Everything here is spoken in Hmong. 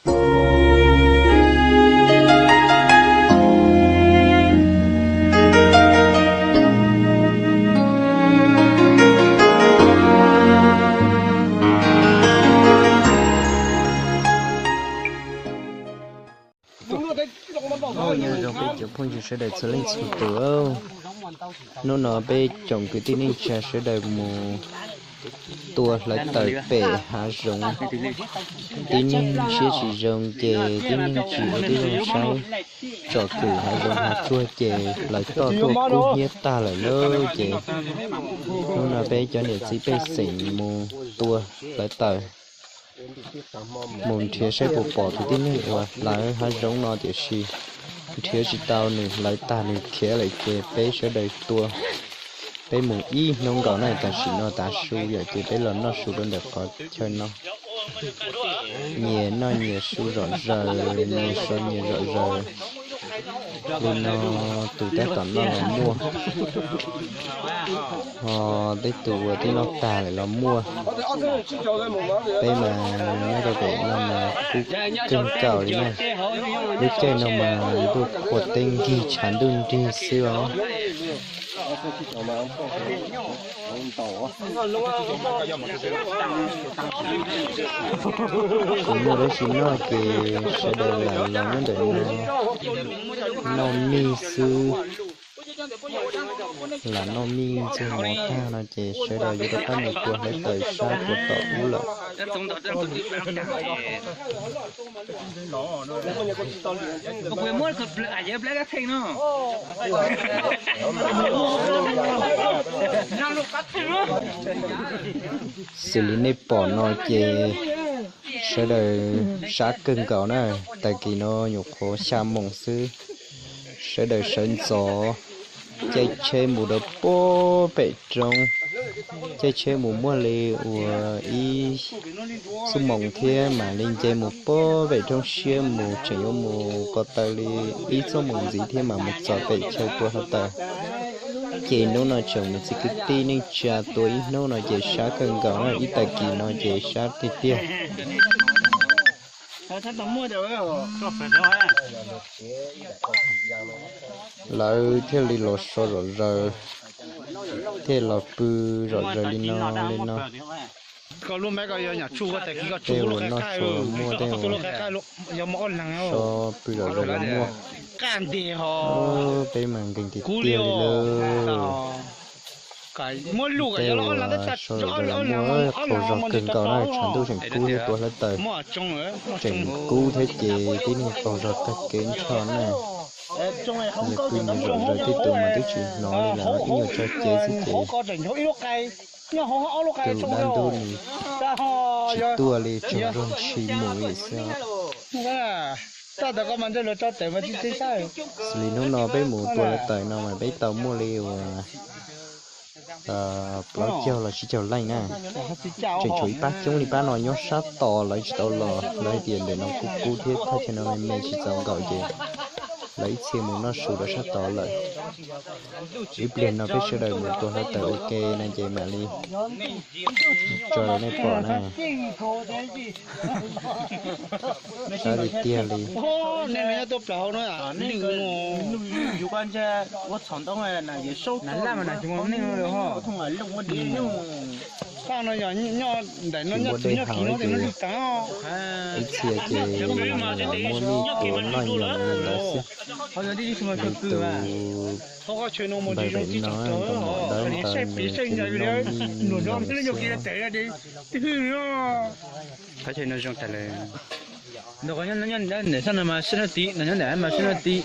Nyob zoo peb cov phooj ywg sawv daws txhua leej txhua tus. Hnub no peb tsoom kwv tij neej tsa sawv daws mus tua hlawv taws pem hav zoov. Tib neeg siab tsis zoo ces tib neeg tsis ua tib zoo saib, tsom kwm hav zoov hav tsuag ces hlawv toj tuaj kub hnyiab tag lawm lauj. Ces hnub no peb cov niam txiv pej xeem mus tua hlawv taws, mus nrhiav saib puas pom tus tib neeg uas hlawv hav zoov no, tiam sis nrhiav tsis tau, nws hlawv tag nws khiav lawm ces peb sawv daws tua. Peb mus ib hnub nkaus na, tam sim no tav su yom, ces peb los noj su rau ntawm qhov chaw no. Nyias noj nyias su zom zaws, nyias so nyias zom zaws. Li no tus tab tom noj los muaj, ho tej tus uas twb noj tag lawm los muaj. Peb mas nyob rau pem no mas kub kawg nkaus li na. Lub caij no mas ntuj qhua teb nkig tshav ntuj nrig xwb os. Tsis muaj dab tsi noj ces sawv daws lam los nyob ntawm no noj mij xwb. Lam noj mij ntxuag mov tag no ces sawv daws yuav rov qab mus tua hlawv taws sab puag tom ub lawm. Xws li nej pom no ces sawv daws sab kawg nkaus na. Tag kis no nyuam qhuav xya moos xwb, sawv daws sawv ntxov caij tsheb mus rau puag pem roob. Caij tsheb mus muaj li uas ib xuab moos thiab mam li nce mus puag pem roob siab mus, tseem yuav mus ko taw li ib xuab moos ntxiv thiab mam mus txog pem chaw tua hlawv taws. Ces hnub no tsoom niam txiv kwv tij neej tsa tua ib hnub no ces sab kawg nkaus na, ib tag kis no ces sab tiag tiag. Lawv thiaj li los so zom zaws, thiaj los pw zom zaws li no li no. Tej uas noj su los muaj, tej uas so pw zom zaws los muaj. Peb mas nkees tiag tiag li lawm. Tej uas so zom zaws los muaj, qaug zog kawg nkaus na, tshav ntuj tseem kub thiab tua hlawv taws tseem kub thiab ces tib neeg qaug zog tag kev nrho na. Nyias pw nyias zom zaws, tej tus mas twb tsis hnov li lawm, ib nyuag tso cev xwb ces tus dab ntub nws tsis tuaj li, tsaug zog ntshis mus li xwb. Xws li hnub no peb mus tua hlawv taws no mas peb tau muaj li uas plaub caug los tsib caug leej na. Tseem tshuav ib pab coob li pab no nyob sab tod lawv tsis tau los, lawv hais tias ntawm no kub kub thiab thaj chaw no me me tsis txaus nkaum ces lawv ib txhia mus noj su rau sab tod lawm. Ib pliag no peb sawv daws mus tua hlawv taws ua ke no ces mam li tso rau nej pom na. Sab tiag tiag li. Tsis muaj dej haus li ces ib txhia ces muab mij tuav noj nyoos li ntawd xwb. Li tus npawg pem no, tus muam dawb ntawd nws ces noj mij nyoos xwb. Ntawm no mas sib noj tim, nyob ntawm mas sib noj tim.